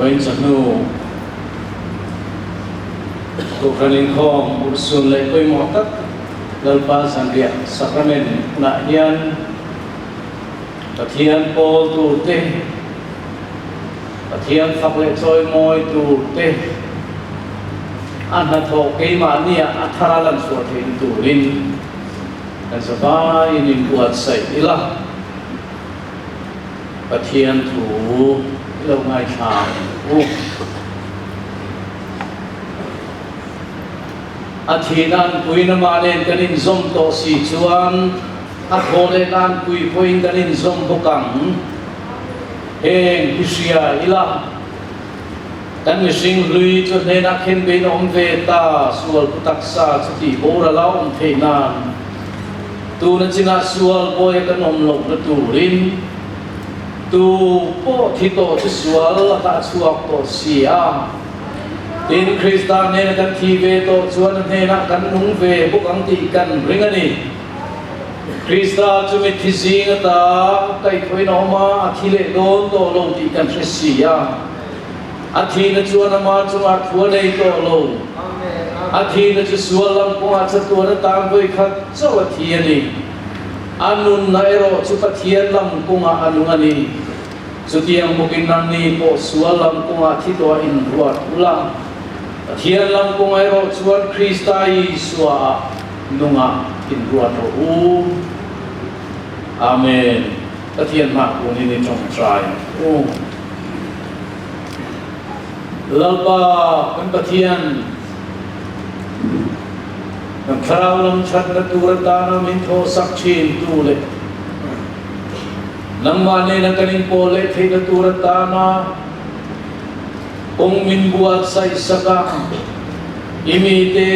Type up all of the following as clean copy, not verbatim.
Vawiin chawhnu Kohhran inkhawm urhsun leh pawimawh tak Lalpa Zanriah Sacrament hunah hian Pathian pawl tur te, Pathian fak leh chawimawi tur te, a hnathawh keimahnia a thar a lan chhuah theihna turin kan zavaiin inbuatsaih ila. Pathian thu i lo ngaithla ang u. A thihna an puiin amah nen kan inzawm tawh si chuan a thaw lehna an pui pawhin kan inzawm bawk ang. Heng hi hria ila, kan mihring hlui chu hnenah khen bein a awm ve ta, sual pu taksa chu tih boral a awm theih nan. Tuna chinah sual bawia kan awm lohna turin tu pawh thi tawh chu sual lakah a chhuak tawh si a. Tin, Krista hnena kan thi ve tawh chuan a hnenah kan nung ve bawk ang tih kan ring a ni. Krista chu mitthi zing ata kaihthawhin a awm a, a thi leh dawn tawh lo tih kan hre si a. A thihna chuan ama chungah thu a nei tawh lo. A thihna chu sual lam kawngah chatuan atan vawi khat chauh a thi a ni. A nunna erawh chu Pathian lam kawngah a nung a ni. Chutiang bawkin nangni pawh sual lam kawngah thi tawh a inruat ula, Pathian lam kawngah erawh chuan Krista Isua-ah nungah inruat rawh u. Amen. Pathian hmah kunin i tawngtai ang u. Lalpa kan Pathian, kan thlarau lam thatna tur atana min thawhsak thin tu leh nangmah nena kan inpawl leh theihna tur atana kawng min buatsaihsak a, i mite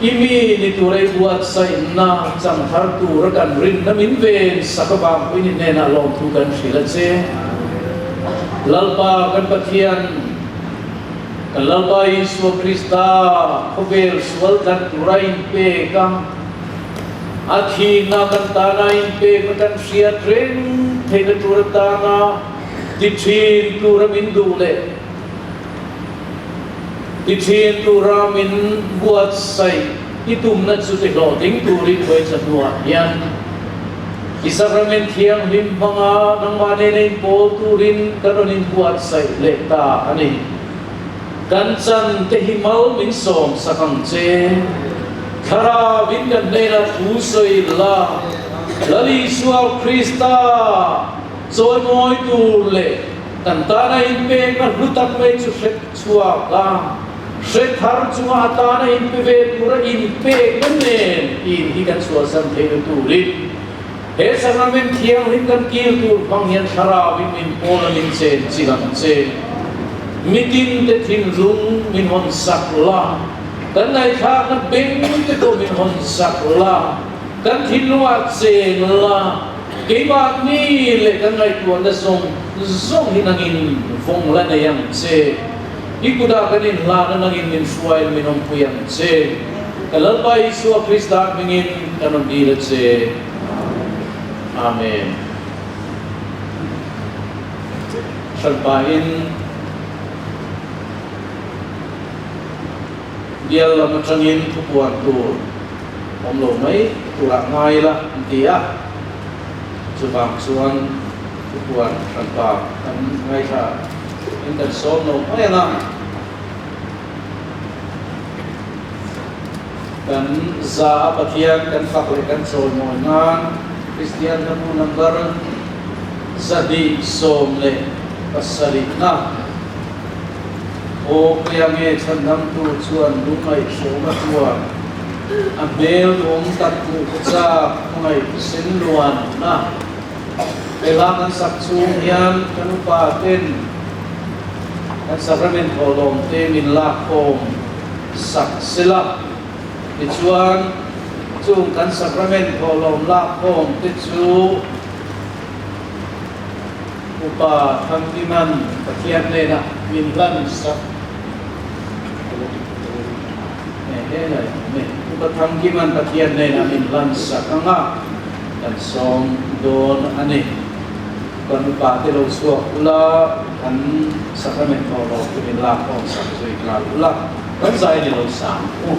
i mi ni tura i buatsaihna changthar tura kan rinna min vensak avang pawhin i hnenah lawmthu kan hrilh a che. Lalpa kan Pathian, kan Lalpa Isua Krista khawvel sual tlan tura inpek a, a thihna kan tana inpekna kan hriat reng theihna tur atana Ti thin tura min duh leh ti thin tura min buatsaih i tumna chu ti hlawhtling turin Vawicha hnuah hian i Sacrament Thianghlim hmanga nangmah nena inpawl turin kan rawn inbuatsaih leh ta a ni. Kan chan te hi mal min sawm sak ang che. Thlarauin kan hnenah thu sawi la, Lal Isua Krista! Chawimawi tur leh kan tana inpekna hlu tak mai chu hre chhuak a, hre thar chunga a tana inpe ve tura inpekna nen in hi kan chhuahsan theihna turin he Sacrament Thianghlim kan kil tur hmang hian Thlarauin min pawl a min chen chilh ang che. Mitin te thinlung min hawn sak la, kan ngaihthlakna beng te pawh min hawn sak la, kan thinlungah cheng la, Keimahni leh kan ngaihtuahna zawng zawng hi nangin vawng la nei ang che. I kutah kan inhlan a nangin min hruai min awmpui ang che. Ka Lalpa Isua Krista hmingin kan rawn dil a che. Amen. Hranpahin bial lam atangin thupuan tur awm lo mai turah ngai ila an ti a, chuvang chuan thupuan hranpa kan ngaithla in kan sawm lo mai ang a, kan za a Pathian kan fak leh kan chawimawi nan Kristian hlabu number 217 na Aw kawia nge chhandamtu chuan lungngaihhreawm a tuar, a hmel duhawm tak hmuh ka chak, hmangaih thisen luan na. He hla kan sak chhung hian kan upa ten kan sacrament thawhlawm te min lak khawm sak sela, tichuan chung kan sacrament thawhlawm lak khawm te chu, Upa Thangkiman Pathian hnenah min hlan sak Upa Thangkiman Pathian hnenah min hlan sak ang a, kan sawm dawn a ni. Kan upa te lo chhuak ula. An sacrament thawhlawm chu min lak khawm sak zui nghal ula, kan zai ni lo sang u.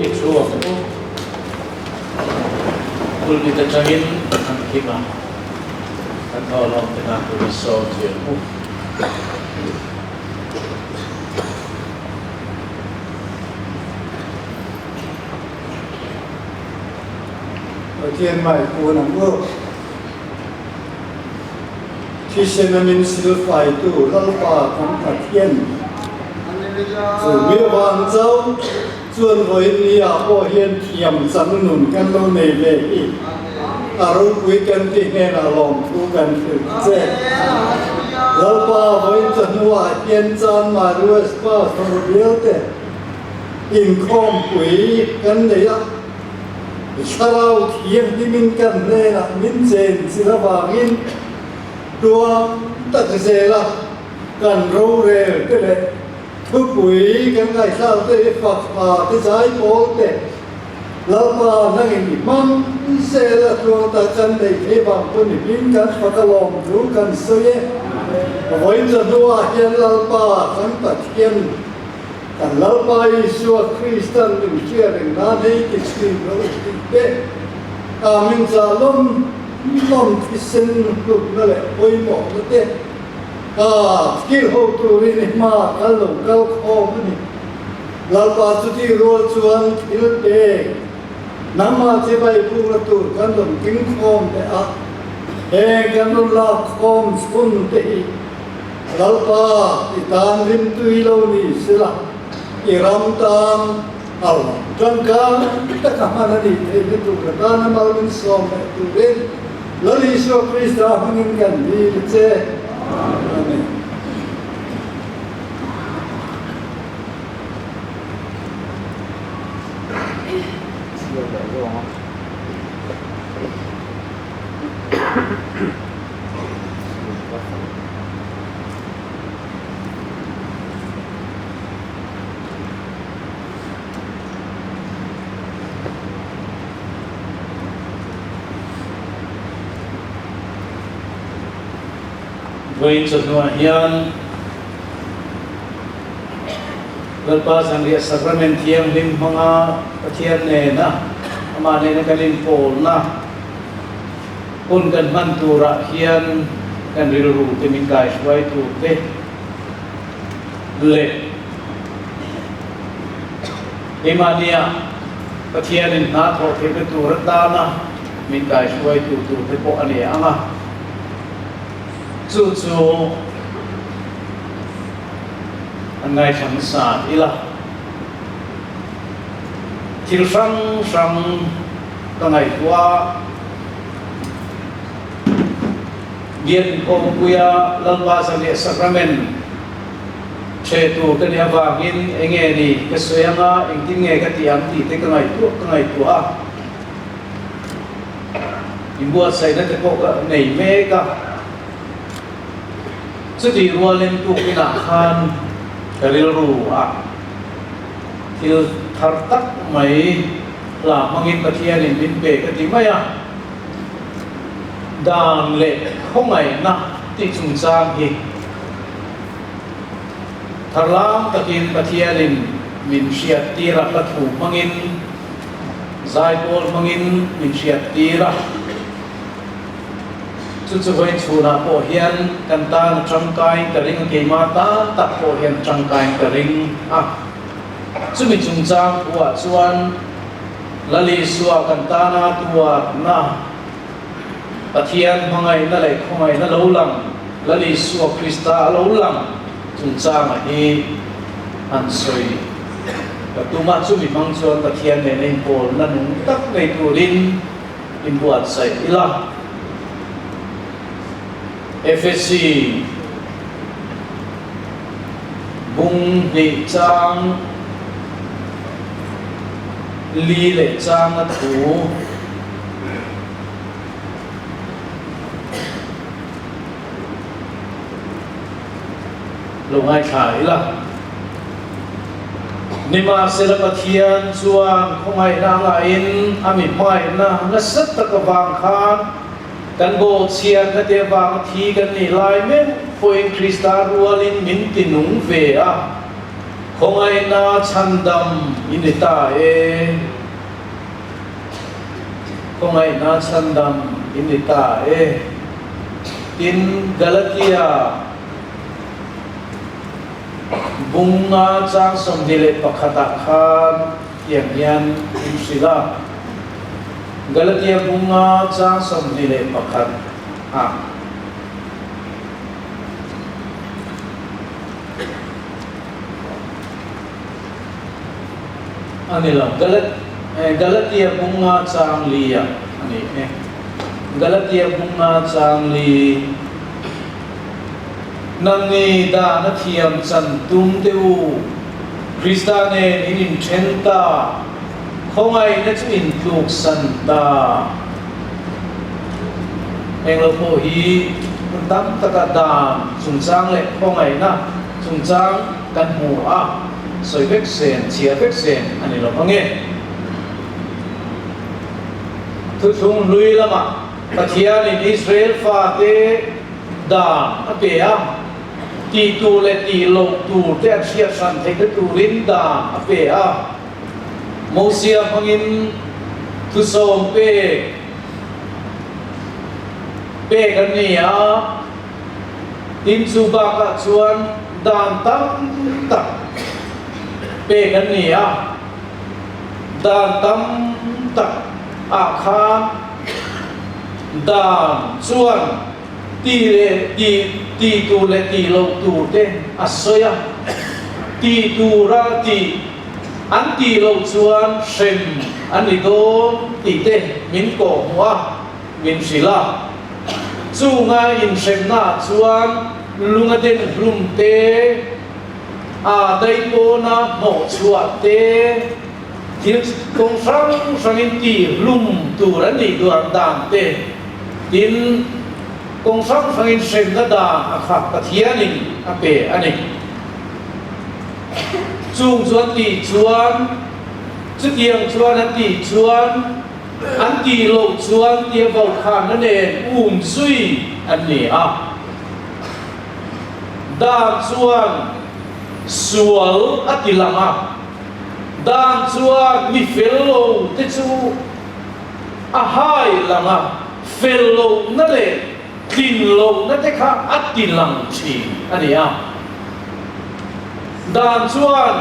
I thu ang u. Pulpit atangin kan hlim a, kan thawhlawm te nghak turin sawm zui ang u. Pathian mai kun ang u. Thisena min silfaitu Lalpa kan Pathian chu mi avang chauh chuan vawiin ni ah pawh hian thiam chang nun kan lo nei ve hi a ropui kan ti hnenah lawmthu kan hrilh che. Lalpa vawiin chawhnuah hian Chanmari West Pastor bialte inkhawmpui kan nei a, Thlarau Thianghlimin kan hnenah min chen chilh avangin tuang tak zela kan rorel te leh thupui kan ngaihthlak te hi fak hla te zai pawl te Lalpa nangin i hmang zela tuang tak kan neih theih vang pawn i hming kan fak a lawm thu kan sawi e. Vawiin chawhnuah hian Lalpa kan Pathian Kan Lalpa Isua Kristan min hria reng nan hei ti chhin lo tih te, a min chah lawm lawm thisen hlutna leh pawimawhna te, a thil ho turin i hma kal lo kal khawm a ni. Lalpa chuti rual chuan thil pek nangmah chibai bukna tur kan rawn ting khawm leh a, heng kan rawn lak khawm chhun te hi Lalpa, i tan rimtui lo ni sela, i ram tan a ram tangkai taka hman a nih theihna tur atana mal min sawm leh turin Lal Isua Krista hmangin kan dil che. Amen. Vawiin chawhnuah hian Lalpa Zanriah Sacrament Thianghlim hmanga Pathian nena amah nena kan inpawlna Hun kan hman turah hian kan rilru te min kaihruai tur te leh keimahnia Pathianin hna thawh theihna tur atana min kaihruai tu tur te pawh a ni ang a, chu chu an ngaithla hmasa ila. Thil hrang hrang ka ngaihtuah. Biak inkhawmpuia Lalpa Zanriah Sacrament ṭhe tur ka nih avangin enge ni ka sawi anga engtin nge ka tih ang tih te ka ngaihtuah ka ngaihtuah a. Inbuatsaihna te pawh ka nei mek a. Chutih rualin tukinah khan ka rilru a thil thar tak mai hla hmangin Pathianin min pe ka ti mai a. Dan leh khawngaihna tih chungchang hi tharlam takin Pathianin min hriattir a, hla thu hmangin, zaipawl hmangin min hriattir a. Chu chu vawiin chhunah pawh hian kan tan a tangkaiin ka ring a, keimah tan tak pawh hian a tangkaiin ka ring a. Chumi chungchang thuah chuan Lal Isua kan tana tuarna, Pathian hmangaihna leh khawngaihna lo lang, Lal Isua Krista a lo lang chungchanga hi an sawi. Ka tum a, chumi hmang chuan Pathian nena inpawlna nung tak nei turin inbuatsaih ila. Efesi bung hnih chang li leh chang a thu. Lo ngaithla ila. Nimahsela Pathian chuan khawngaihna a ngaihin a mi hmaihna nasa tak avang khan Kan bawhchhiatna te avanga thi kan nih lai meuh pawhin Krista rualin min ti nung ve a, khawngaihna chhandam i ni ta e. Khawngaihna chhandam i ni ta e. Tin, Galatia bunga chang 21 ah khan tiang hian in hrilh a. Galatia bunga chang 21 ah. A ni lo, Galat, Galatia bunga chang li ah a ni e. Galatia bunga chang li, Nangni dan a thiam chan tum teh u, Krista nen in inthen ta, khawngaihna chu in tluksan ta. Heng lo pawh hi hmun tam taka dan chungchang leh khawngaihna chungchang kan hmu a, sawi vek sen, chhiar vek sen a ni lo ang e. Thuthlung hlui lamah Pathianin Israel fate dan a pe a, tih tur leh tih loh tur te an hriat hran theihna turin dan a pe a. Mosia hmangin thusawm pek pek an ni a, tin chu bakah chuan dan tam tak pek an ni a, dan tam tak ah khan dan chuan ti leh ti ti tur leh ti loh tur te a sawi a, ti tura tih an tih loh chuan hrem an ni dawn tih te min kawhhmuh a, min hrilh a. Chunga inhremnaah chuan lunga den hlum te, a daipawna hnawhchhuah te, thil kawng hrang hrangin tih hlum tur an nih duh dan te, Tin, kawng hrang hrangin hremna dan a kha Pathianin a pe a ni. Chung chu an tih chuan, chutiang chuan an tih chuan, an tih loh chuan tia vaukhana nen um zui an ni a. Dan chuan sual a ti lang a, dan chuan mi fel lo te chu, A hai lang a, fel lohna leh tlin lohna te kha a ti lang thin a ni a. Dan chuan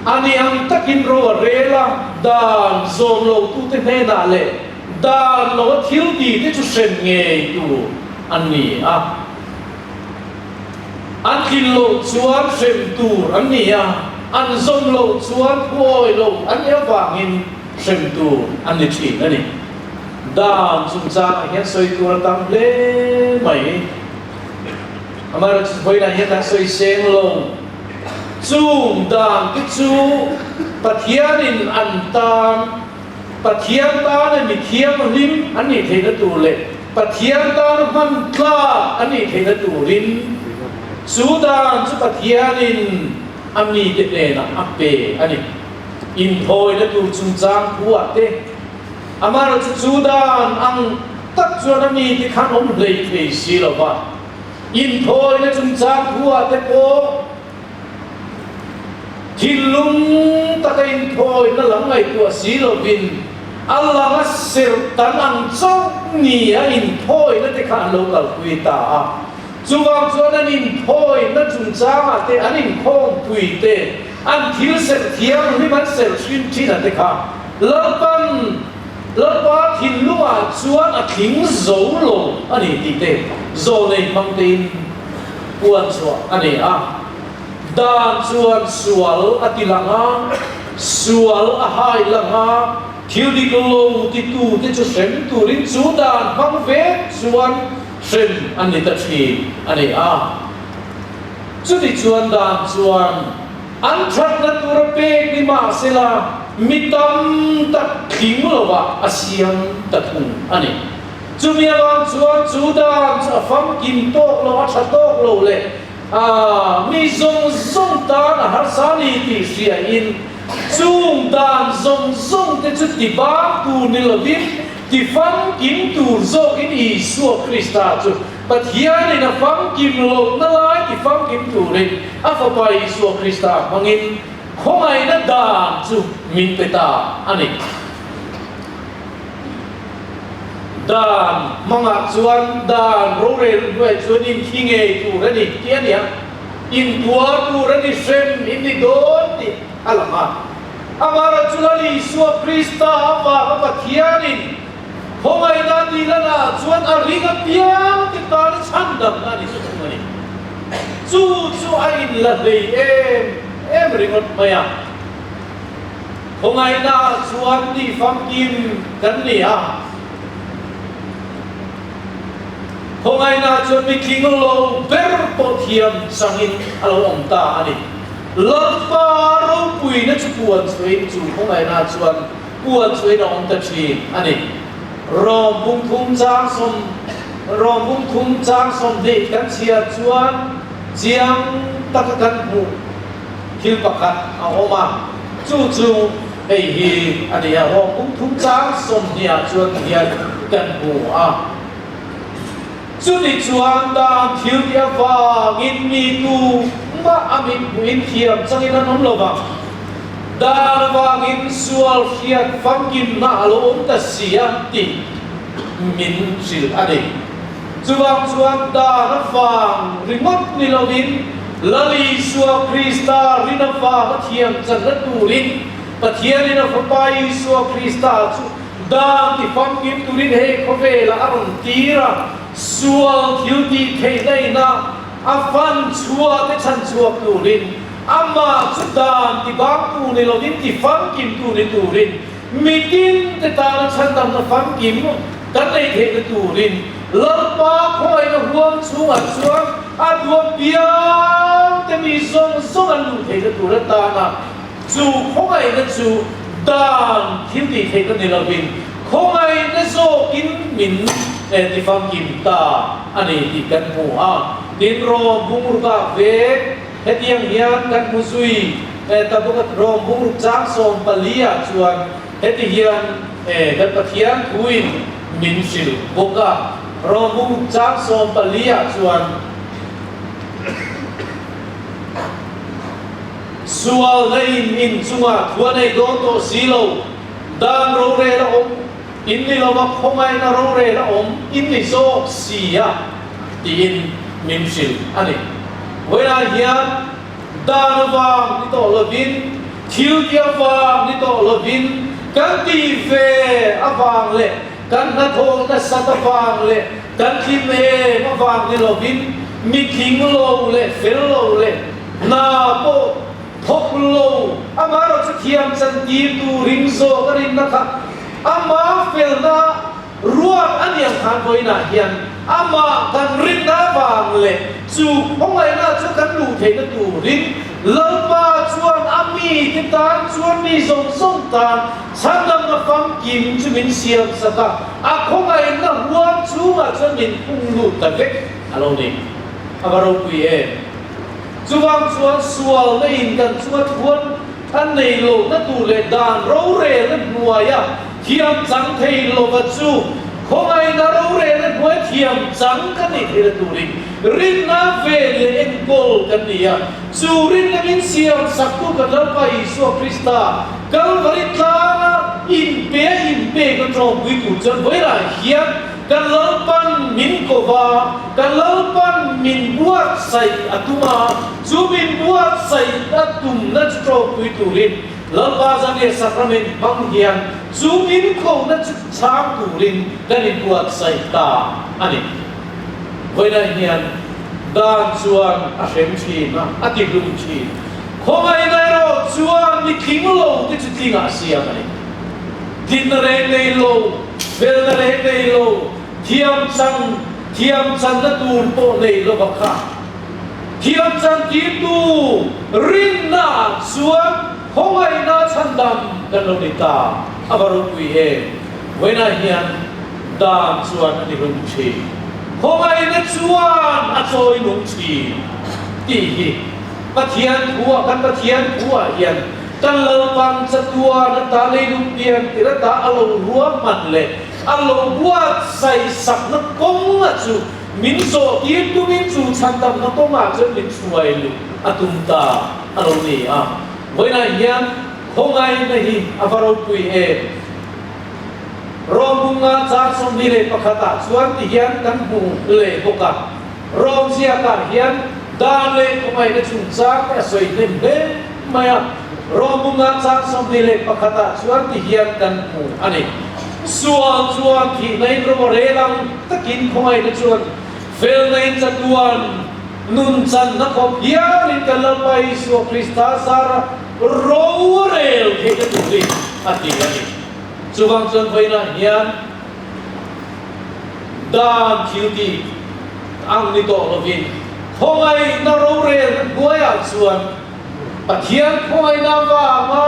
a ni ang takin ro a rel a, dan zawm lotute hnenah leh dan lo a thil ti te chu hrem ngei tur a ni a. An tlin loh chuan hrem tur an ni a, an zawm loh chuan phuawi lo an nih avangin hrem tur an ni thin a ni. Dan chungchangah hian sawi tur a tam hle mai. Amaherawhchu vawiinah hian kan sawi seng lo. Chung dan te chu Pathianin an tan, Pathian tana mi thianghlim an nih theihna tur leh Pathian tan hman tlak a nih theihna turin chu dan chu Pathianin a mite hnenah a pe a ni. Inthawina tur chungchang khuah te, amaherawhchu chu dan ang tak chuan a mite khan awm hlei thei si lo va, inthawina chungchang khuah te pawh Thinlung taka inthawina lam ngaihtuah si lovin a langa serh tan ang chauh ni a inthawina te kha an lo kalpui ta a. Chuvang chuan an inthawina chungchangah te, an inkhawmpui te, an thil serh thianghlim an serh hrim thin a te kha Lalpan Lalpa thinlungah chuan a tling zo lo a ni tih te zawnei hmang tein puan chhuah a ni a. Dan chuan sual a ti lang a, sual a hai lang a, thil dik lo titu te chu hrem turin chu dan hmang vek chuan hrem an ni ta thin a ni a. Chuti chuan dan chuan an thatna tura pek ni mahsela mi tam tak tling lovah a siam ta thung a ni. Chumi avang chuan chu dan chu a famkim tawk lo, a tha tawk lo leh A mi zawng zawng tan a harsa ni tih hriain chung dan zawng zawng te chu ti bang tur ni lovin ti famkim tur zawkin Isua Krista chu Pathianin a famkim lohna lai ti famkim turin a Fapa Isua Krista hmangin khawngaihna dan chu min pe ta a ni. Dan hmangah chuan dan rorel hnuaiah chuan in thi ngei tur a ni tih a ni a, in tuar tur a ni hrem in ni dawn tih a lang a. Amaherawhchu chu Lal Isua Krista avanga Pathianin khawngaihna tih lanah chuan a ring apiang te tana chhandamna a ni chu thung a ni. Chu chu a inla hlei em em ringawt mai a. Khawngaihnaah chuan tih famkim kan ni a. Khawngaihnaah chuan mitling lo ber pawh thiam changin a lo awm ta a ni. Lalpa ropuina chu puan chhuahin chu khawngaihnaah chuan puan chhuahin a awm ta thin a ni. Rom bung thum chang sawm Rom bung thum chang 20 kan chhiar chuan chiang taka kan hmuh thil pakhat a awm a, chu chu hei hi a ni a, Rom bung thum chang 20 ah chuan hian kan hmu a. Chuti chuan dan thil tih avangin mi tu mah a mit hmuhin thiam changin an awm lo vang. Dan avangin sual hriat famkimna a lo awm ta si a tih min hrilh a ni. Chuvang chuan dan avang ringawt ni lovin Lal Isua Krista rin avanga thiam channa turin Pathianin a Fapa Isua Krista chu Dan ti famkim turin hei khawvelah a rawn tir a, sual thil tih theihna ina a fan chhuah te chhan chhuak turin, amah chu dan ti bangtu ni lovin ti famkim tu ni turin, mitin te tana chhandamna famkim kan nei theihna turin Lalpa khawngaihna huam chhungah chuan a duam piang te mi zawng zawng an luh theihna tur atana Chu khawngaihna chu dan thil tih theih ka ni lovin khawngaihna zawkin min ti famkim ta a ni tih kan hmu a. Tin, Rom bungrukah vek hetiang hian kan hmu zui ta bawk a, Rom bungruk chang 14 ah chuan heti hian kan Pathian thuin min hrilh bawk a, Rom bungruk chang 14 ah chuan, Sual na in in chungah thu a nei dawn tawh si lo, dan rorel a awm in ni lova khawngaihna rorel a awm in ni zawk si a tiin min hrilh a ni. Vawiinah hian dan avang ni tawh lovin, thil ti avang ni tawh lovin, kan tih ve avang leh kan hnathawh nasat avang leh kan tlim em avang ni lovin mitling lo leh fel lo leh Hna pawh thawk lo, amaherawh chu thiam chantir turin zawk a rinna kha ama felna ruat a ni ang khan vawiinah hian amah kan rinna avang leh chu khawngaihna chu kan luh theihna turin Lalpa chuan a mite tan chuan mi zawng zawng tan chhandamna famkim chu min siam sak a, a khawngaihna huam chhungah chuan min phung lut ta vek a lo ni. A va ropui em! Chuvang chuan sualna in kan chunga thuan a nei lohna tur leh dan rorelna hnuaia thiam chang thei lova chu khawngaihna rorelna hnuai thiam chang kan nih theihna turin rinna ven leh enkawl kan ni a. Chu rinna min siam saktu kan Lalpa Isua Krista Kalvari tlanga inpe a inpek a tawngpui tur chuan vawilah hian Kan Lalpan min ko va, kan Lalpan min buatsaih a tum a, chu min buatsaih a tumna chu ṭawpui turin Lalpa Zanriah Sacrament hmang hian chu min kohna chu chhang turin kan inbuatsaih ta a ni. Vawiinah hian dan chuan a hrem ṭhin a, a tihlum ṭhin. Khawngaihna erawh chuan mi tling lo te chu tlingah a siam a ni. Tlinna reng nei lo, felna reng nei lo, thiam chan, thiam channa tur pawh nei lova kha thiam chan tirtu rinna ah chuan khawngaihna chhandam kan lo ni ta a va ropui em. Vawiinah hian dan chuan a ni hlum thin, khawngaihna chuan a chawi nung thin tih hi Pathian thu ah kan Pathian thu ah hian Kan Lalpan chatuan ata leilung pian tir ata a lo ruahman leh a lo buatsaih sakna kawnga chu min zawh tir tumin chu chhandamna kawngah chuan min hruai luh a tum ta a lo ni a. Vawiinah hian khawngaihna hi a va ropui em? Rom bunga char 21 ah chuan ti hian kan hmu leh bawk a. Rom ziakah hian dan leh khawngaihna chungchang te a sawi hnem hle mai a, Rom bunga chang 21 ah chuan ti hian kan hmu a ni. Sual chuan thihna in ro a rel ang takin khawngaihna chuan felna in chatuan. Nunchanna khawp hialin kan Lalpa Isua Krista zara rorel theihna turin a ti a ni. Chuvang chuan vawiinah hian dan thil tih ang ni tawh lovin khawngaihna rorelna hnuaiah chuan Pathian khawngaihna avanga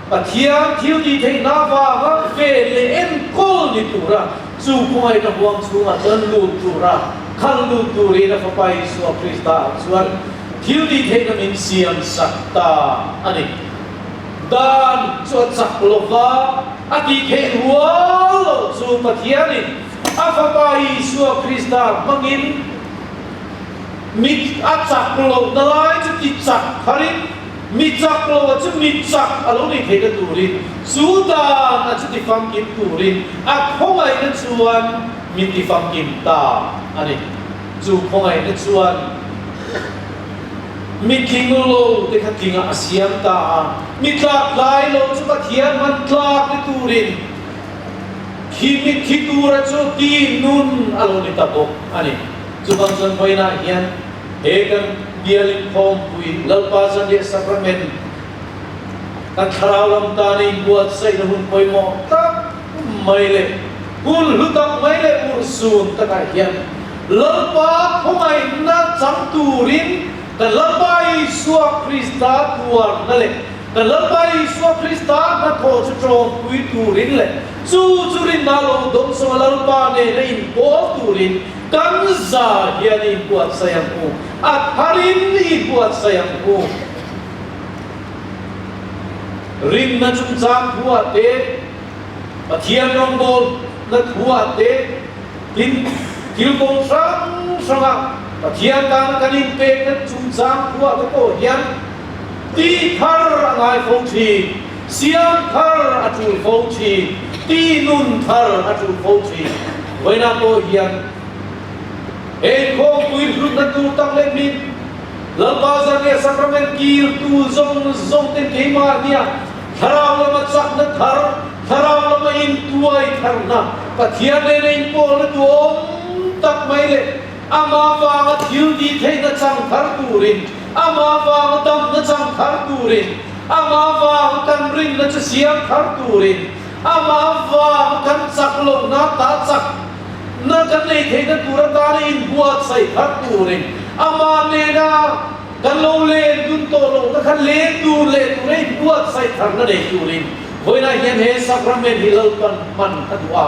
Pathian thil tih theihna avanga ven leh enkawl ni tura chu khawngaihna huang chhungah chuan lut tura khalh lut turin a Fapa Isua Krista ah chuan thil tih theihna min siam sak ta a ni. Dan chu a chak lova a tih theih rual loh chu Pathianin a Fapa Isua Krista hmangin mit a chak lohna lai chu ti chak tharin Mi chak lo a chu mi chak a lo ni theihna turin, chu dan a chu ti famkim turin a khawngaihna chuan min ti famkim ta a ni. Chu khawngaihna chuan mi tling lo te kha tlingah a siam ta a, mi tlak tlai lo chu Pathian hman tlak ni turin khi mi thi tura chu ti nun a lo ni ta bawk a ni. Chuvang chuan vawiinah hian He kan bial inkhawmpui Lalpa Zanriah Sacrament kan thlarau lam tana inbuatsaihna hun pawimawh tak mai leh hun hlu tak mai leh urhsun takah hian Lalpa khawngaihna chang turin kan Lalpa Isua Krista tuarna leh kan Lalpa Isua Krista hnathawh chu tawmpui turin leh chu chu rinna lo dawng sawnga Lalpa nena inpawl turin Kan za hian i inbuatsaih ang u, a tharin i inbuatsaih ang u. Rinna chungchang thuah te, Pathian rawngbawlna thuah te, tin thil kawng hrang hranga Pathian tana kan inpekna chungchang thuah te pawh hian ti thar a ngai fo thin, siam thar a tul fo thin, ti nun thar a tul fo thin. Vawiinah pawh hian he inkhawmpui hlutna tur tak leh min Lalpa Zanriah Sacrament kirtu zawng zawng ten keimahnia thlarau lama chakna thar, thlarau lama intuai tharna, Pathian nena inpawlna duhawm tak mai leh amah vanga thil tih theihna chang thar turin, amah vanga damna chang thar turin, amah vanga kan rinna chu siam thar turin, Amah vang kan chak lohna ta chak na kan nei theihna tur atana inbuatsaih thar turin amah nena kan lo len dun tawh lohna kha len tur leh tura inbuatsaih tharna nei turin vawiinah hian he sacrament hi Lalpan hman a duh a.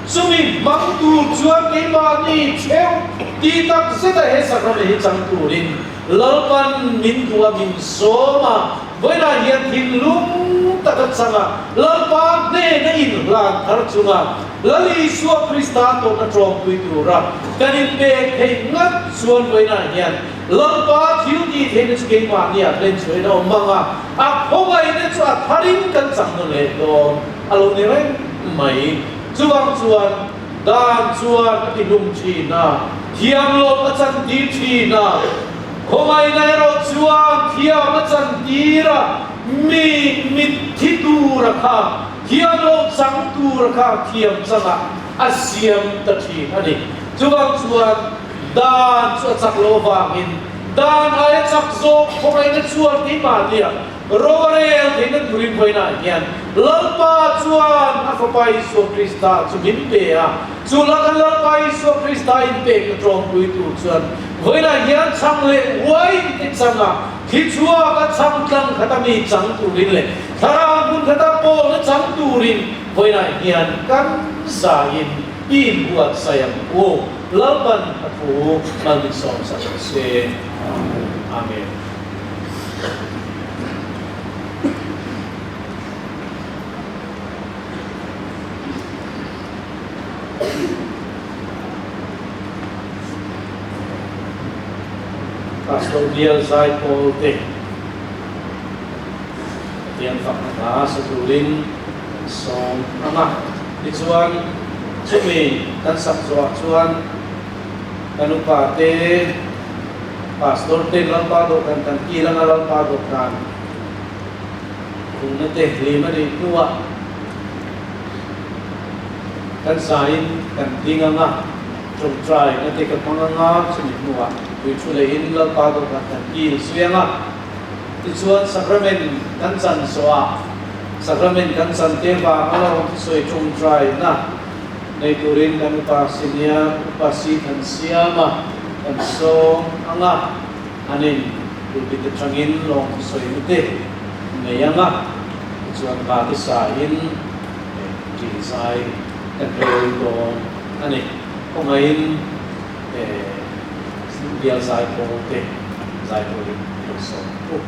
Chumi hmang tur chuan keimahni theuh ti tak zeta he sacrament hi chang turin Lalpan min duh a min sawm a, vawiinah hian thinlung taka changa Lalpa hnena inhlan thar chunga Lal Isua Krista tawhna tawngpui tura kan inpek theih ngat chuan vawiinah hian Lalpa thil tih theihna chu keimahniah hlen chhuahin a awm ang a, a khawngaihna chu a tharin kan chang nawn leh dawn a lo ni reng mai. Chuvang chuan Dan chuan a ti hlum thin a, thiam loh a chantir thin a, khawngaihna erawh chuan thiam a chantir a, mi mitthi tura kha thiam loh chang tura kha thiam changah a siam ta thin a ni. Chuvang chuan dan chu a chak loh avangin dan aia chak zawk khawngaihna chuan keimahnia Rorel theihna turin vawiinah hian Lalpa chuan a Fapa Isua Krista chu min pe a, chu laka Lalpa Isua Krista inpekna tawngpui tur chuan vawiinah hian chhang leh uain te changa thli chhuak a chhang tlang khata mi chang turin leh thlarau hmun khata pawlna chang turin vawiinah hian kan zaiin i inbuatsaih ang u. Lalpan a thu malminsawmsak se. Amen. Pastor Bial Zaipawl te Pathian fakna hla sa turin kan sawm ang a. Tichuan chumi kan sak zawhah chuan kan upa te Pastor te Lalpa dawhkan kan kil anga Lalpa dawhkan phungna te hlim a nih hnuah kan zaiin kan ding anga tawngtaina te ka hmang anga chumi hnuah. Tui thu leiin Lalpa dawhkan kan kil zui ang a. Tichuan Sacrament kan chan zawhah Sacrament kan chan te vanga lo thusawi tawngtaina nei turin kan upa senior upa si kan siam a, kan sawm ang a, an in pulpit atangin lawng thusawi na te nei ang a, tichuan vate sain ṭih zai kan rel dawn a ni. Khawngaihin bial zai pawl te zai turin i lo sawm ang u.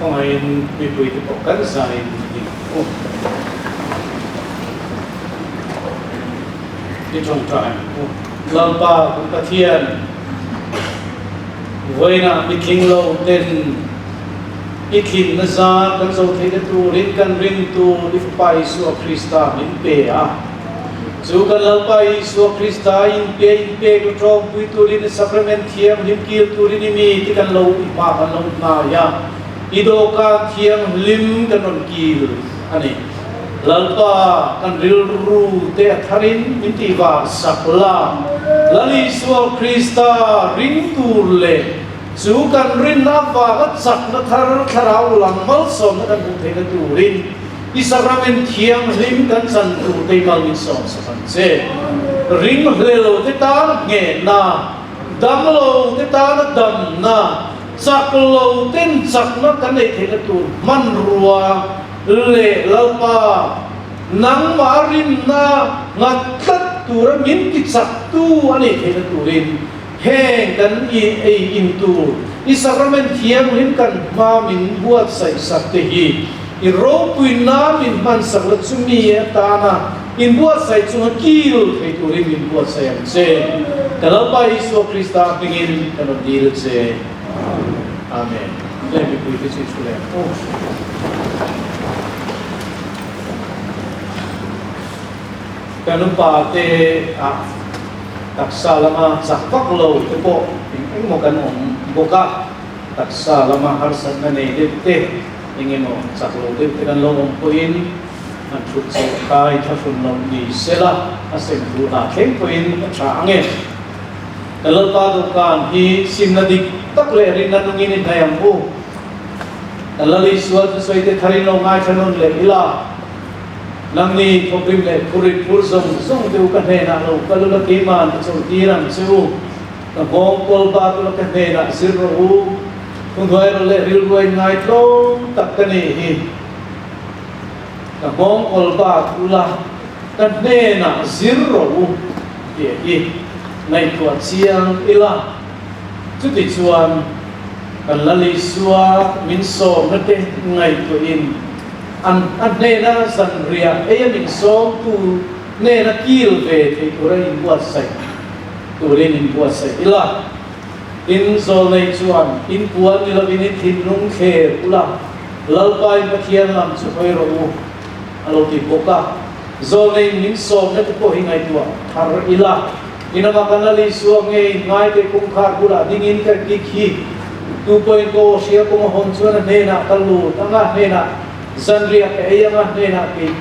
Khawngaihin mipuite pawh kan zaiin ding ang u. I tawngtai ang u. Lalpa kan Pathian, vawiinah mitling lo ten i tlinna zar kan zo theihna turin kan ringtu i Fapa Isua Krista min pe a. Chu kan Lalpa Isua Krista inpe inpek la tawngpui turin i Sacrament Thianghlim kil turin i mi ti kan lo i hma kan lo hnai a, i dawhkan thianghlim kan rawn kil a ni. Lalpa kan rilru te a tharin min tih var sak la, Lal Isua Krista ring tur leh chu kan rinna avanga chakna thar thlarau lam malsawmna kan hmuh theihna turin I Sacrament thianghlim kan chan tur te mal min sawm sak ang che. Ring hlel te tan nghehna, dam lo te tana damna, chak lo ten chakna kan neih theihna tur hmanrua leh Lalpa nangmah rinna nghat tlat tura min ti chak tu a neih theihna turin heng kan i ei in tur i Sacrament thianghlim kan hma min buatsaih sak te hi I ropui nan min hmansak la chumi atana in buatsaih chunga kil thei turin min buatsaih ang che. Ka Lalpa Isua Krista hmingin ka rawn dil che. Amen. Leh mipui te chu i thu leh ang u. Kan upa te ah taksa lama chak vak lo te pawh eng engmaw kan awm bawk a, taksa lama harsatna nei deuh te, Eng emaw chak lo deuh te kan lo awm pawhin an thut chhoh kai thlahrun lo ni sela a sem thu hna thleng pawhin a tha ang e. Kan Lalpa dawhkan hi simna dik tak leh rinna nungin i hnaih ang u. Kan Lal Isua thusawi te tharin lo ngaithla nawn leh ila. Nangni thawkrim leh phurit phur zawng zawng te u ka hnenah lo kal ula keiman ka chawlhtir ang che u. Ka nghawng kawl bat ula ka hnenah zir rawh u. Phunhnuai rawh leh rilru a inngai tlawm tak ka nih hi. Ka nghawng kawl bat ula ka hnenah zir rawh u tih hi ngaihtuah chiang ila. Chutichuan kan Lal Isua min sawmna te ngaihtuahin an a hnena zanriah eia min sawmtu hnena kil ve thei tura inbuatsaih turin inbuatsaih ila. In zawlnei chuan in puan ni lovin in thinlung thler ula, Lalpa in Pathian lam chu hawi rawh u, a lo ti bawk a. Zawlnei min sawmna te pawh hi ngaihtuah thar ila, in ama kan Lal Isua ngei ngaite kawngkhar bulah dingin ka kik hi, tu pawhin ka aw hria kawng a hawn chuan a hnenah ka lut ang a, hnenah zanriah ka ei ang a, hnenah kei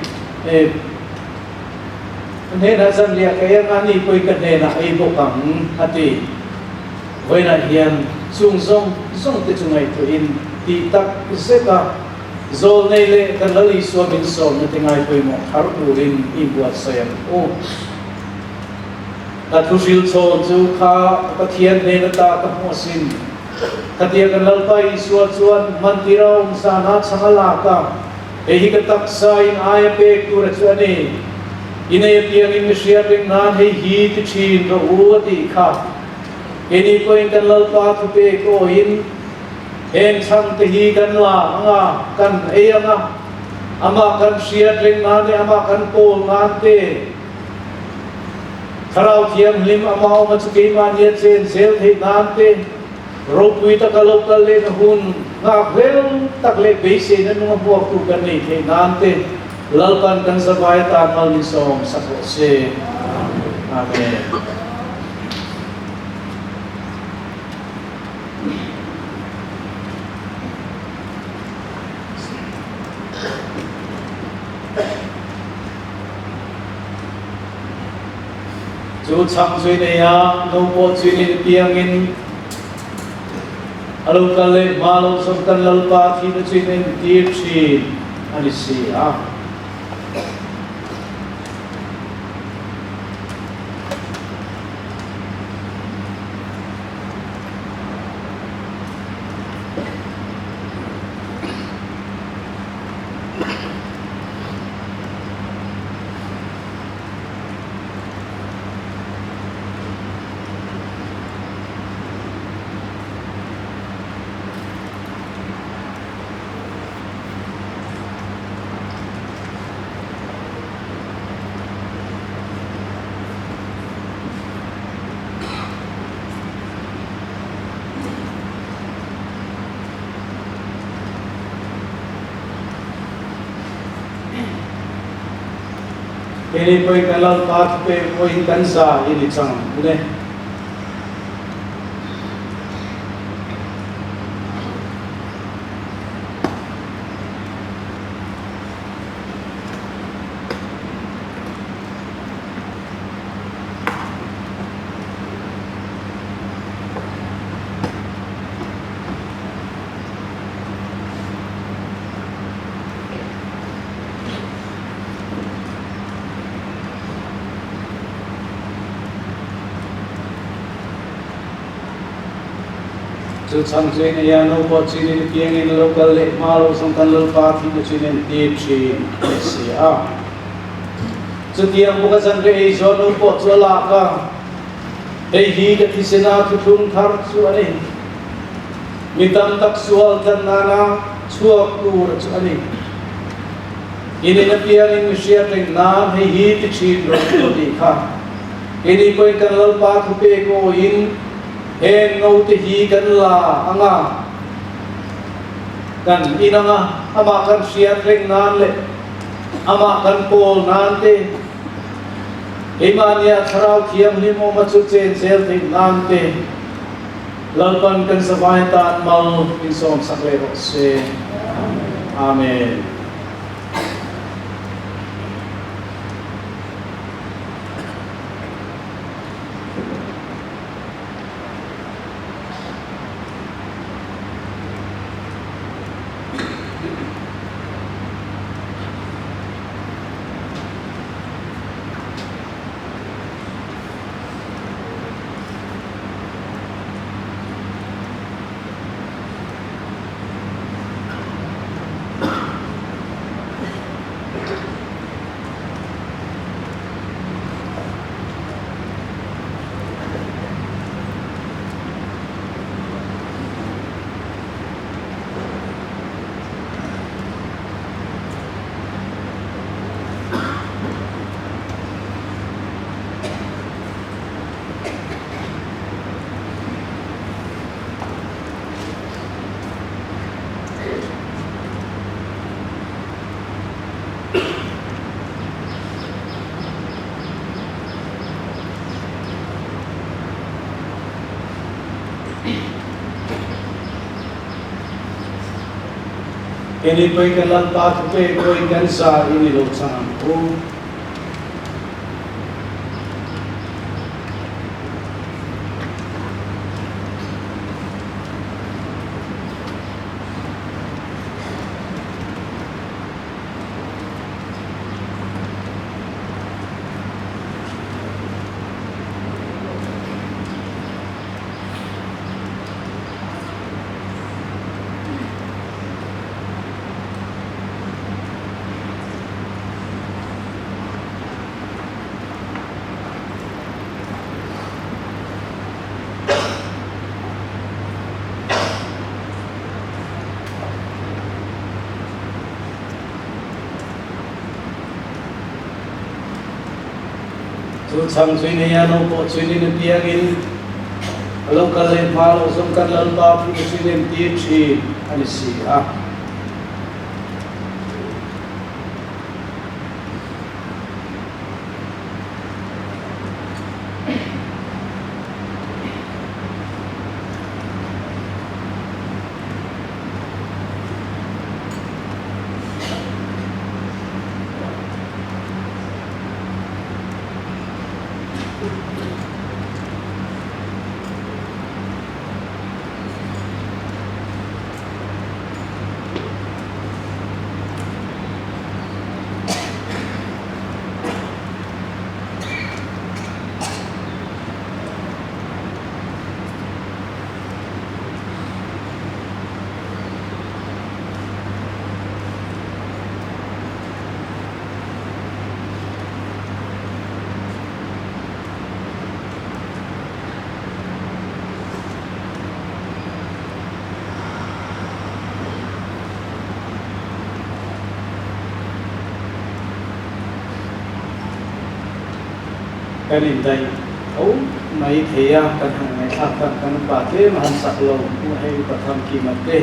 Ka hnenah zanriah ka ei anga ni pawhin ka hnenah ei bawk ang, a ti. Vawiinah hian chung zawng zawng te chu ngaihtuahin tih tak zeta zawlnei leh kan Lal Isua min sawmna te ngai pawimawh thar turin i buatsaih ang u. Ka thuhril chhawn chu kha ka Pathian hnen ata ka hmuh asin. Khatia kan Lalpa Isua chuan hmantira awm zana chhang a lak a. Hei hi ka taksa in aia pek tur a chu a ni. I nei apiangin mi hriat reng nan hei hi ti thin rawh u a tih kha. Keini pawhin kan Lalpa thupek awiin heng chhang te hi kan la ang a, kan ei ang a, amah kan hriat reng nan leh amah kan pawl nan te Thlarau Thianghlim amah awma chu keimahni a chen zel theih nan te, Ropui taka lo kal lehna hun nghak hlel tak leh beiseina nunga hmuaktu kan nei theih nan te Lalpan kan zavai atan mal min sawm sak rawh se. Amen. Chu chhang chui nei a, no pawh chui nei piangin a lo kal leh hma lo zawng kan Lalpa thihna chu in entir thin a ni si a. Keini pawhin kan Lalpa thupek pawhin kan za i ni chang ang e. Chu chhang chu in ea no pawh chin in piang in lo kal leh hma lo zawng kan Lalpa thihna chin en tir thin a ni si a. Chutiang bawk a zanriah ei zawh no pawh chu a lak a, hei hi ka thisena thuthlung thar chu a ni. Mi tam tak sual tlan nana chhuak tur chu a ni. In in apiangin mi hriat reng nan hei hi ti thin rawh u aw tih kha. Keini pawhin kan Lalpa thupek awiin heng ngo te hi kan la ang a, kan in ang a, amah kan hriat reng nan leh amah kan pawl nan te, keimahnia Thlarau Thianghlim awma chu chen zel theih nan te, Lalpan kan zavai tan mal min sawmsak leh rawh se. Amen. Keini pawhin kan Lalpa thupek pawhin kan zah i ni lo chang ang u. Chu chhang chui nei a lo pawh chui nin apiangin a lo kal leh hma lo zawng kan Lalpa phun a chui nem tir thin a ni si a. Kan indaih tho mai thei a, kan han ngaihthlak tak kan upa tlem a han sak lo, hei upa Thamkima te,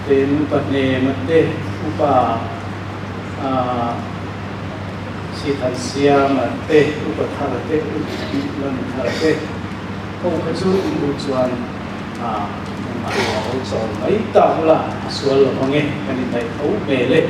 ten upa Hnema te, upa aah. Thansiama te, Upa Thara te, U Lalthara te ho kha chu in duh chuan engmah lo a lo chawl mai ta bula a sual lo ang e, kan indaih tho hmel e.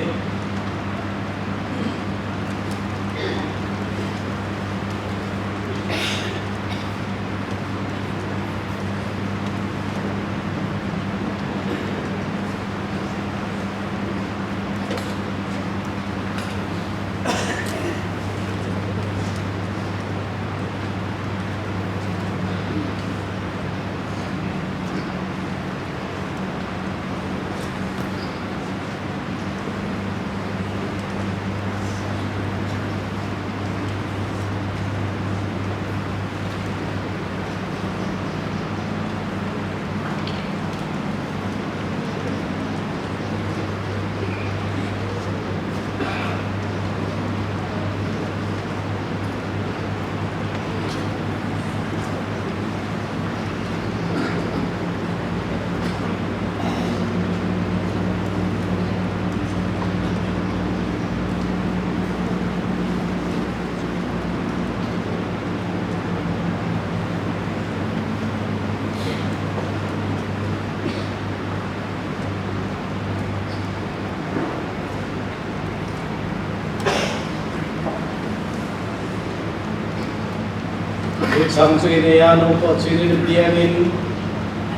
Chang chu i nei a, no pawh chu in piangin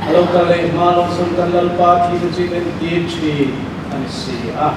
a lo kal leh hma lo chuan kan Lalpa thil chu in entir thin a ni si a.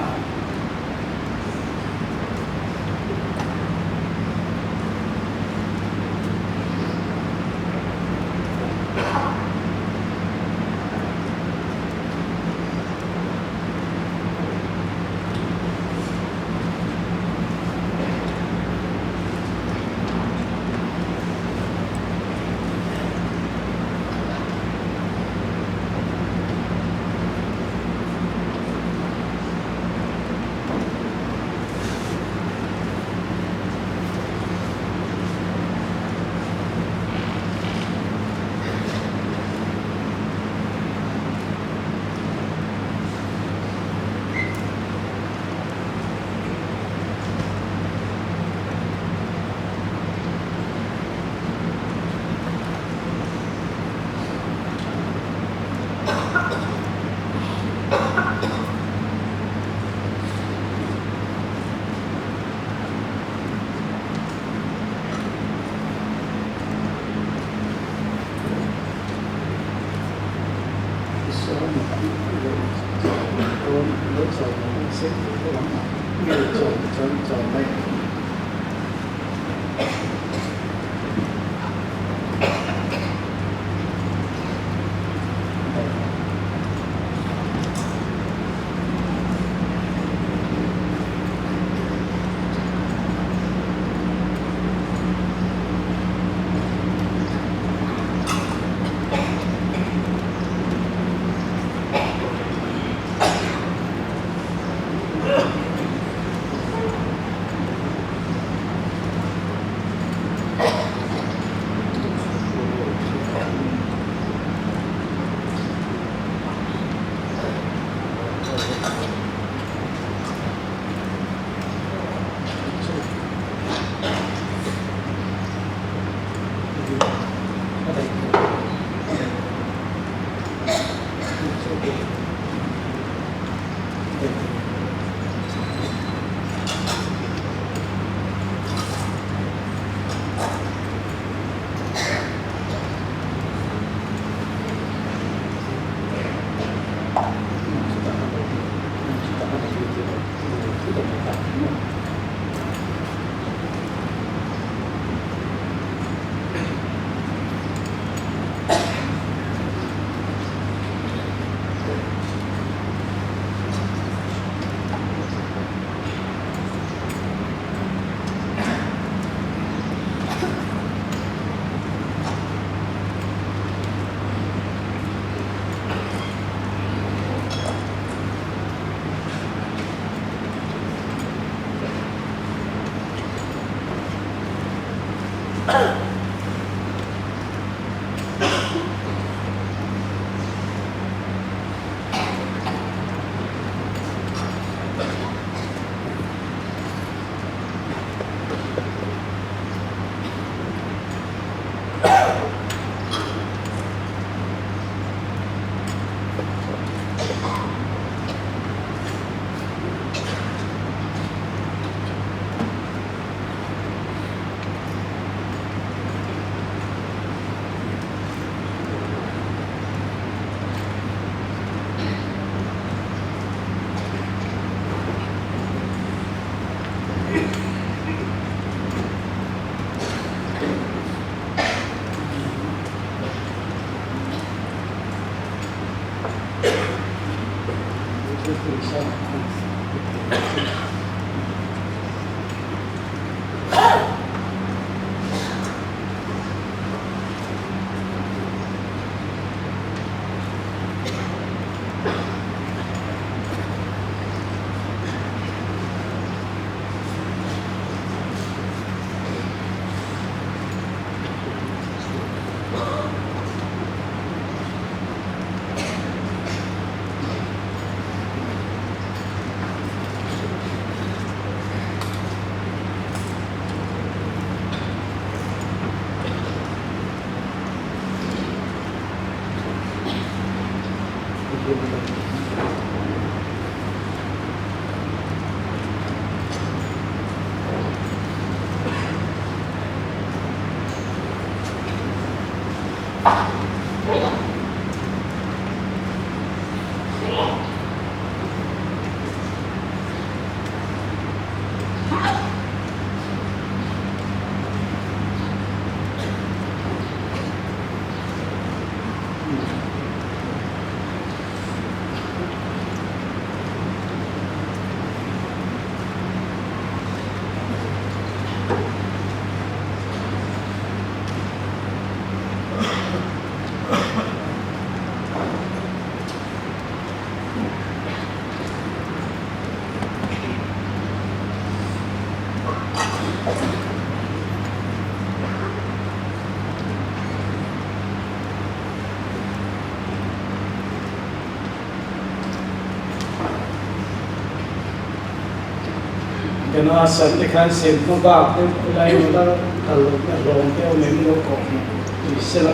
Kana san te khan sem hma bak deuh helai nula kal lohna hlawm te awm em lo kawh hmuh ni sela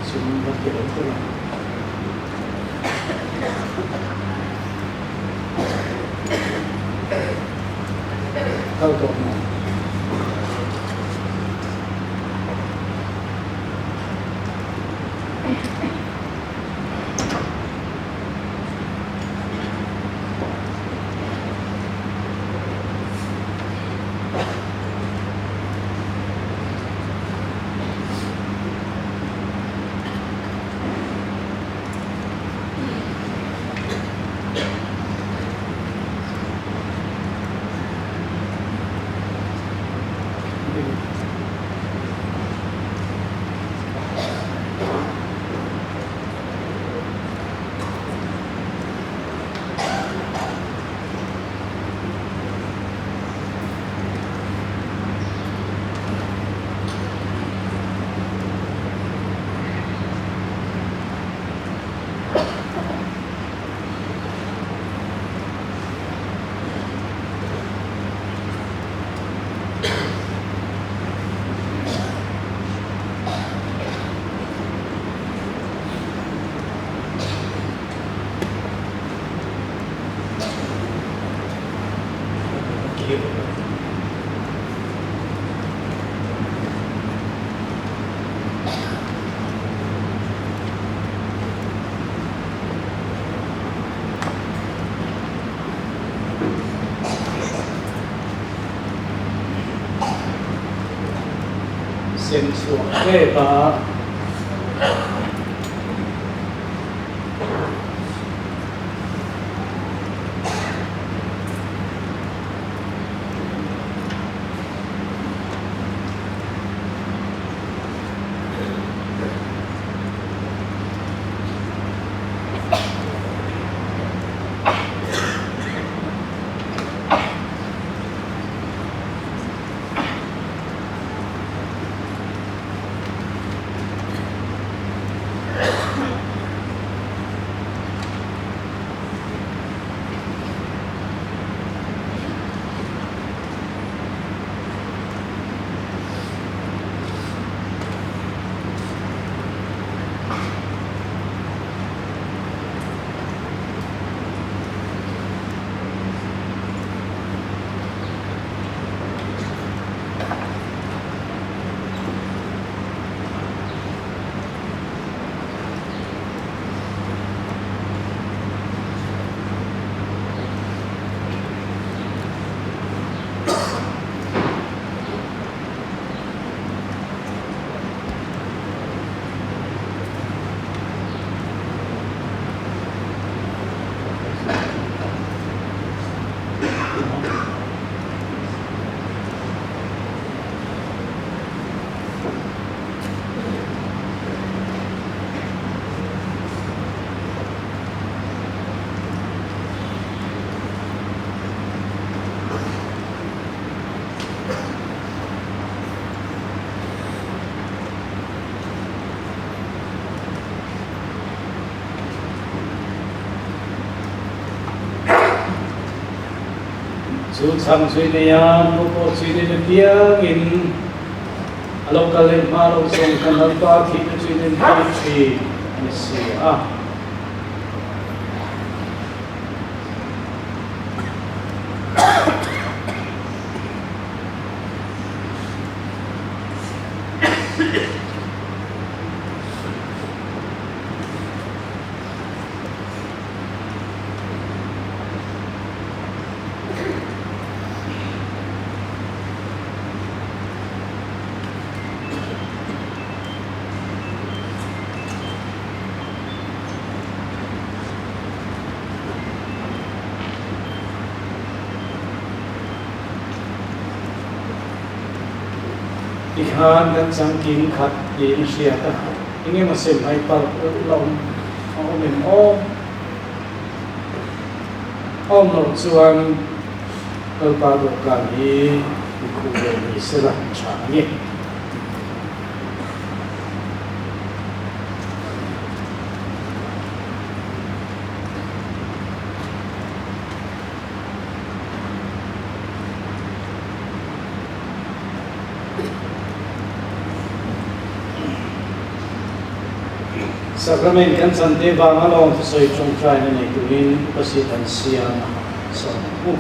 sum va ti lo tur ang. Kal tawh maw? Sem chhuah tep a. Chu chhang chu i nei a, nu pawh chu i nei na piangin a lo kal leh hma lo zawng kan Lalpa thihna chu i nen pui thin a ni si a. Tikhan kan changkim khat tiin a hriat a, engemaw sem hai palh la awm a awm em aw? A awm loh chuan Lalpa dawhkan hi i khuh ve ni sela tha a ni. Sacrament kan chan te vanga lawng thusawi tawngtaina nei turin Upa Satan siam a sawm ang u.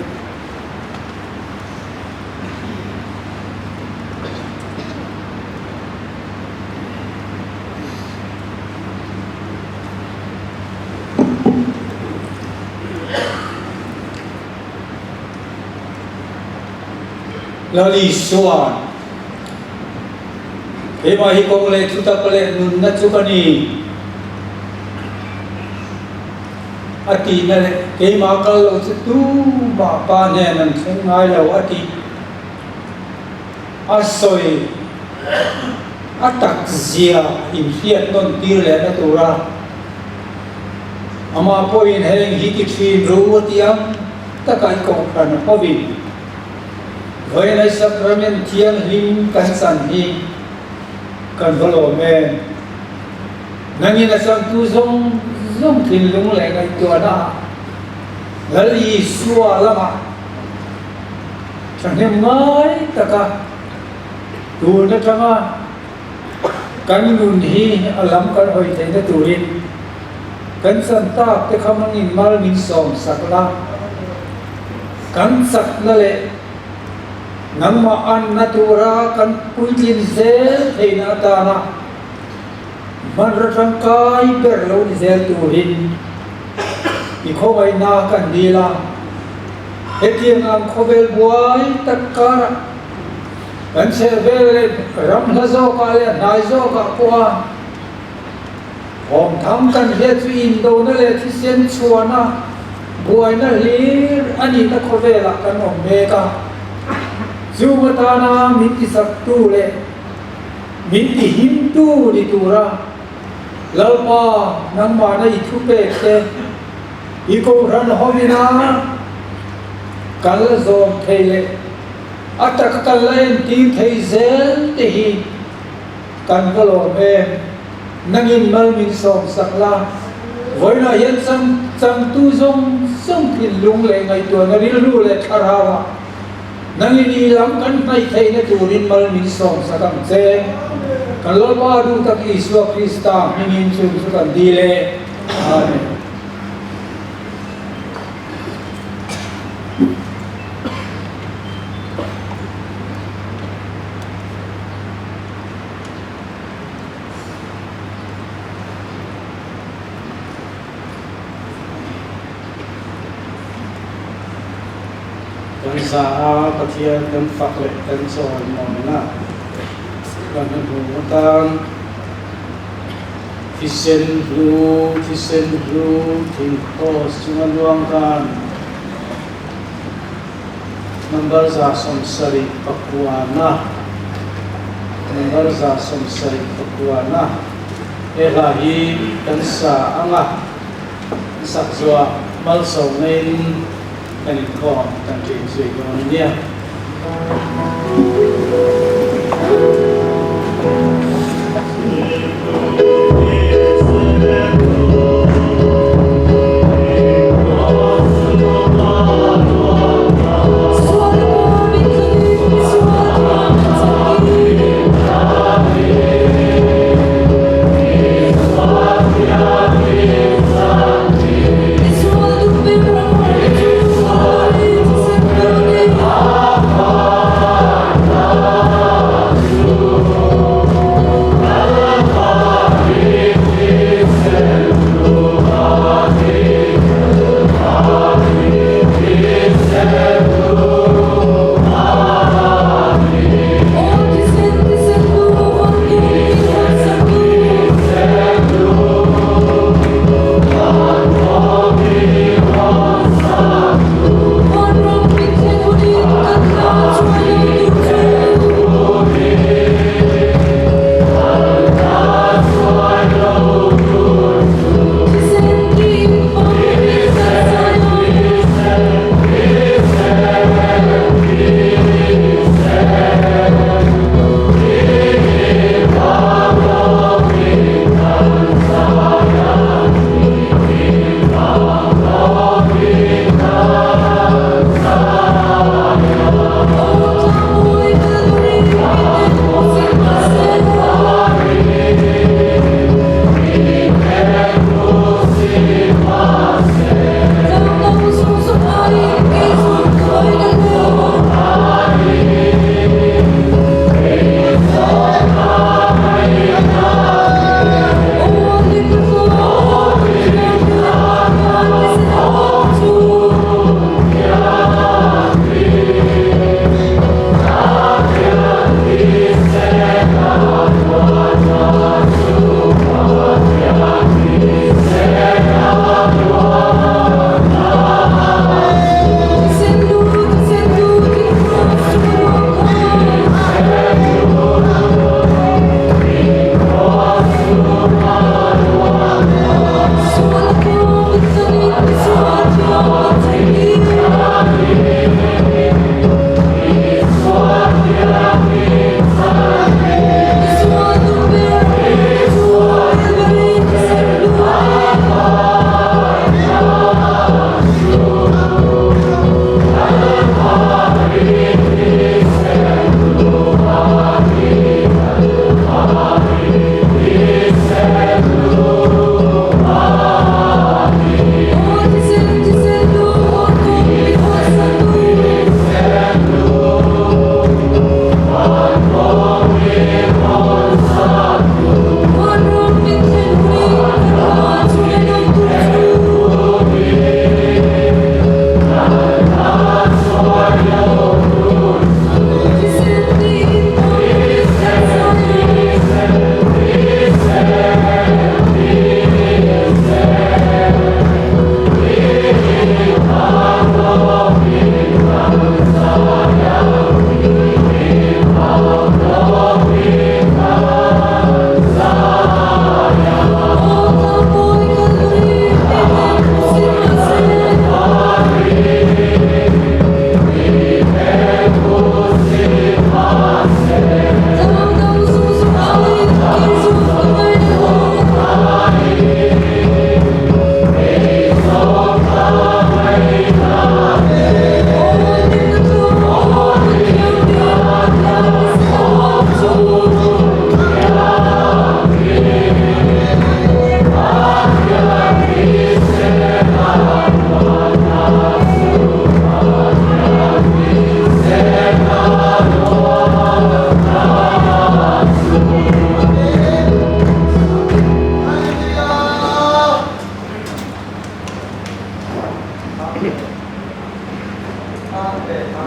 Lal Isua'n, Keimah hi kawng leh thutak leh nunna chu ka ni, a tihna leh keimah kal lo chu tumah Pa hnen an thleng ngai lo a tih a sawi a tak zia inhriat nawn tir lehna tura amah pawhin heng hi ti thin ru a ti ang taka i kohhran hovin Vawiinai Sacrament thianghlim kan chan hi kan va lawm em? Nangin a changtu zawng zawng thinlung leh ngaihtuahna ah Lal Isua lamah thahnem ngai taka tun atanga kan nun hi a lam kan hawi theihna turin kan chan tak te kha mangin mal min sawm sak la, kan chakna leh nangmah anna tura kan puitlin zel theihna atana hmanraw tangkai ber lo ni zel turin i khawngaihna kan dil a, hetiang ang khawvel buai tak karah kan chhehvel leh ram hla zawkah leh hnai zawkah pawha Thawmtham kan hriat chu indona leh thisen chhuahna buaina hlir a nihna khawvelah kan awm mek a. Chung atana min tisaktu leh min tihimtu ni tura Lalpa nangmahna i thupek te i kohhran hawina kal zawm thei leh a taka kal la entir thei zel te hi Kan va lawm em? Nangin mal min sawm sak la, vawiinah hian chang changtu zawng zawng thinlung leh ngaihtuahna rilru leh thlarauah nangin i lam kan hnaih theihna turin mal min sawm sak ang che. Kan Lalpa duh tak Isua Krista hmingin chung chu kan dil e. Amen. Kan za a Pathian kan fak leh kan chawimawi na kan hnu atan thisen hlu thisen hlu thing cross chunga luang khan Number 179 Number 179 He hla hi kan sa ang a, kan sak zuah malsawmna-in kan inkhawm kan ṭin zui dawn a nia.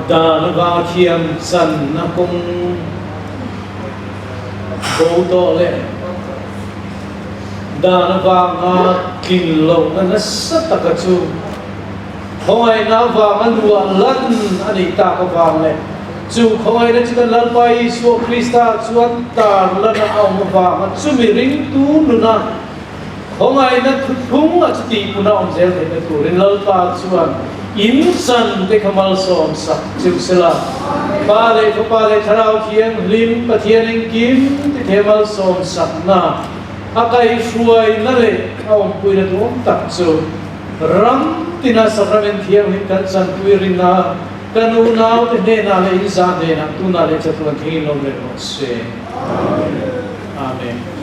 Dan avanga thiam channa kawng bo tawh leh dan avanga tlin lohna nasa taka chu khawngaihna avanga luah lan a nih tak avang leh chu khawngaihna chu kan Lalpa Isua Krista chuan tar lan a awm avanga chumi ringtu nuna Khawngaihna thuthlung a chutih hmuna awm zel theihna turin Lalpa chuan in chan te kha malsawm sak cheu sela. Pa leh Fapa leh Thlarau Thianghlim Pathian engkim ti thei malsawm sakna a kaihhruaina leh a awmpuina duhawm tak chu ram tina Sacrament Thianghlim kan chanpui rinna kan unaute hnenah leh in zah hnenah tunah leh chatuan thingin lo reh rawh se. Amen.